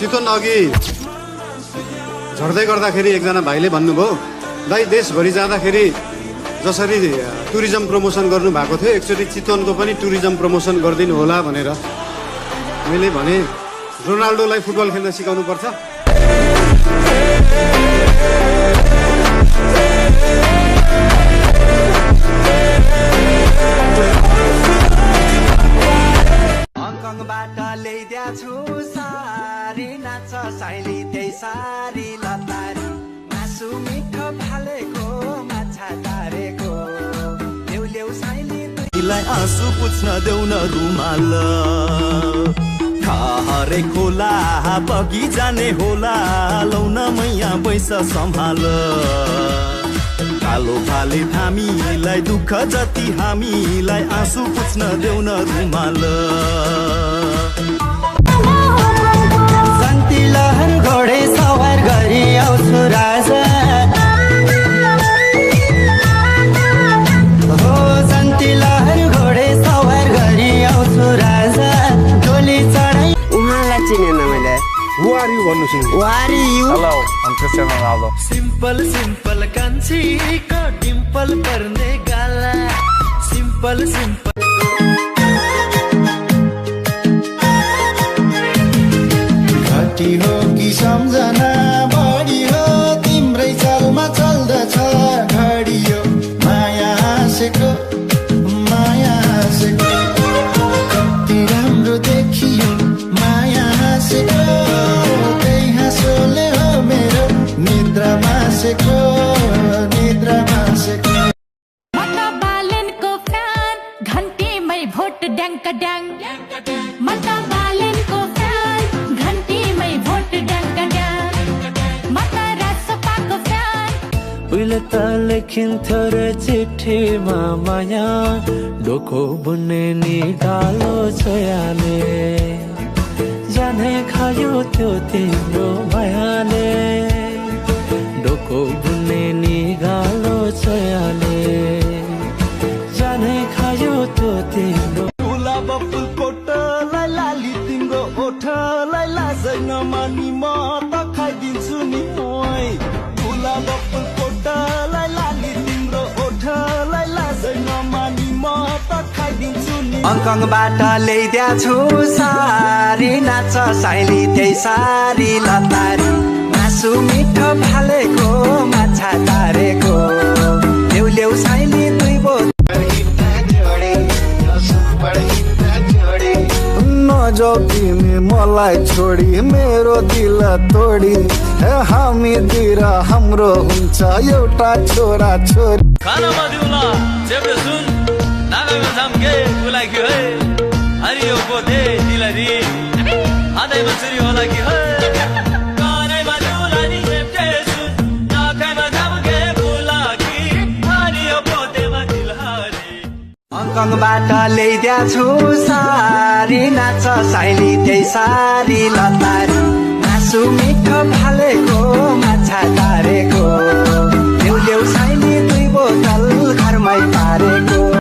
चितवन अघि झर्दै गर्दाखेरि एकजना भाइले भन्नुभयो, दाइ देशभरि जाँदाखेरि जसरी टुरिज्म प्रमोसन गर्नु भएको थियो एकचोटि चितवनको पनि टुरिज्म प्रमोसन गरिदिनु होला भनेर। मैले भने रोनाल्डोलाई फुटबल खेल्न सिकाउनु पर्छ। हङकङबाट ल्याइदिया छु सारी नाच साइली त्यही सारी लतारी मासु मिठो फालेको माछा तारेको ल्याउ ल्याउ साइली तिमीलाई आँसु पुछ्न देऊ न रुमाल हरे खोला बगी जाने होला लौ न मैया बैस सम्हाल कालो भाले हामीलाई दुःख जति हामीलाई आँसु पुछ्न देऊ न रुमाल शान्ति लहर घोडे सवार गरी आउँछु राजा हो शान्ति लहर घोडे सवार गरी आउँछु राजा डोली चढाइ उहाँलाई चिनेन मैले वारी भन्नु सिंह वारी यु Hello, I'm Cristiano Ronaldo. Simple simple कान्छीको डिम्पल पर्ने गाला सिम्पल सिम्पल घटी हो कि सम्झना बढी हो तिम्रै चालमा चल्दछ घडी हो माया हाँसेको कति राम्रो देखियो माया हाँसेको त्यही हाँसोले हो मेरो निद्रा मासेको मता बालेनको फ्यान घन्टीमै भोट ड्याङ्क ड्याङ मता बालेनको फ्यान घन्टीमै भोट ड्याङ्क ड्याङ मता राजसपाको फ्यान उहिले त लेखिन्थ्यो रे चिठीमा माया डोको बुन्ने नि डालो छोयाले जाने खायो त्यो तिम्रो मायाले डोको बुन्ने नि गालो छोयाले जाने खायो त्यो तिम्रो गुलाब फुल कोटलाई लाली तिम्रो ओठलाई लाजै नमानी म त खाइदिन्छु नि ओइ गुलाब फुल कोटलाई लाली तिम्रो ओठलाई लाजै नमानी म त खाइदिन्छु नि हङकङबाट ल्याइदिया छु सारी नाच साइली त्यही सारी लतारी मासु मिठो फालेको माछा तारेको ल्याउ ल्याउ साइली दुई बोतल नजाऊ तिमी मलाई छोडी मेरो दिल तोडी हामीतिर हाम्रो हुन्छ एउटा छोरा छोरी खाना मदिउला जेब्रे सुन नागामा जामके बुलाइयो है हरियो पोते दिलरी आदैमा चुरी होला कि है कानैमा दुला नि जेब्रे सुन नागामा जामके बुलाकी हरियो पोतेमा दिलहरी हङकङबाट ल्याइदिया छु सारी नाच साइली त्यही सारी लतारी मासु मिठो फालेको